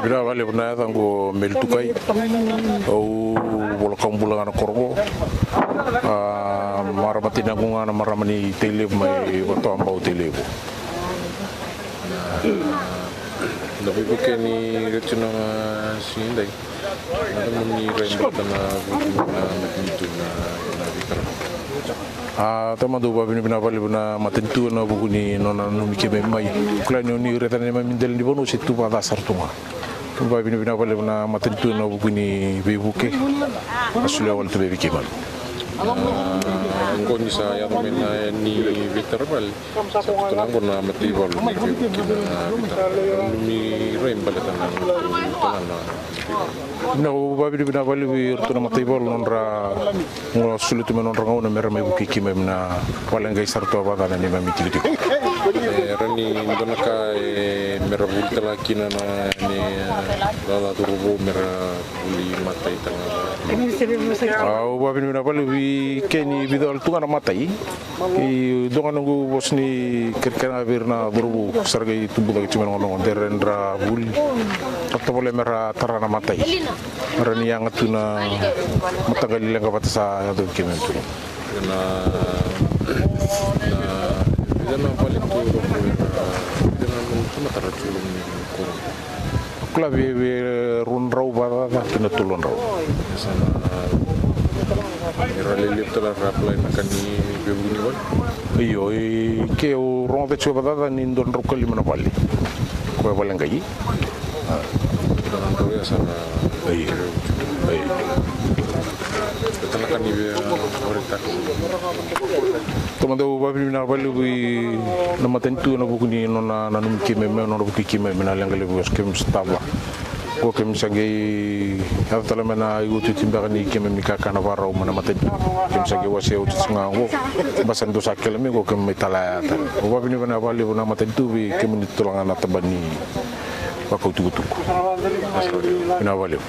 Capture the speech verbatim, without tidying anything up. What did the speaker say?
Vinaka vakalevu, na yacaqu o Meli Tukai. Au voleka bula ga na koro qo. A, marama tinaqu ga na marama ni Tailevu mai Vatuabau, Tailevu. Na veivuke ni rairai tu na siga edai. Na nomuni rai baleta na vuku ni matanitu na, na veikoro. A, taumada au vakavinavinaka vakalevu na matanitu ena vuku ni nona nanumi keimami mai. Kila ni oni raica na neimami dela ni vanua se tu vakaca sara tu ga. Au vakavinavinaka vakalevu na matanitu ena vuku ni veivuke a solia wale tu mai vei keimami. A, oqo ni sa yaco mai na ni veitaravale. Sa tu tale ga qo na mataivalu ni veivuke kina na veitaravale. Nanumi rai baleta na, na, na, na. Au vakavinavinaka vakalevu vei iratou na mataivalu nodra qo solia tu mai nodra gauna mera mai vukei keimami na vale qai sara tu vakaca na neimami tikotiko. E, rawa ni dua na ka e mera vuli tale ga kina na, ni, e, lala cauravou mera vuli matai tale ga. Au vakavinavinaka vakalevu vei kemuni, vica wale tu ga na matai. E dua ga noqu vosa ni kerekere ga vei ira na cauravou sa ra qai tubu cake tiko mai na gauna qo, de ra, dra vuli, ra tovolea mera tara na matai. Mera ni yaga tu na mataqali leqa vata sa yaco vei keimami tu. Na, na, vica na vale tu, vica na vale tu na tara tu. Kila vei, vei rua na drau vakacaca ki na tolu na drau. Sa na, era lelevu tale era apply na ka ni veivuke ni vale. Io, i ke au rogoca tiko vakacaca ni dua na drau ka lima na vale. Koya vale qai. Dua na drau ya sa na. Io. Io. Tale na ka ni veivuke ni vale. Taumada au vakavinavinaka vakalevu vei na matanitu ena vuku ni nona nanumi keimami, nona vukei keimami na leqa levu eso keimami sotava. Qo keimami sa qai yaco tale mai na iotioti beka ni keimami kakana vakarau mai na matanitu. Keimami sa qai wasea oti tiko ga qo. Basa ni dou sa kele mai qo keimami mai tala ya tale. Au vakavinavinaka vakalevu na matanitu vei kemuni tale ga na tabana ni vakau tukutuku. Vinaka vakalevu.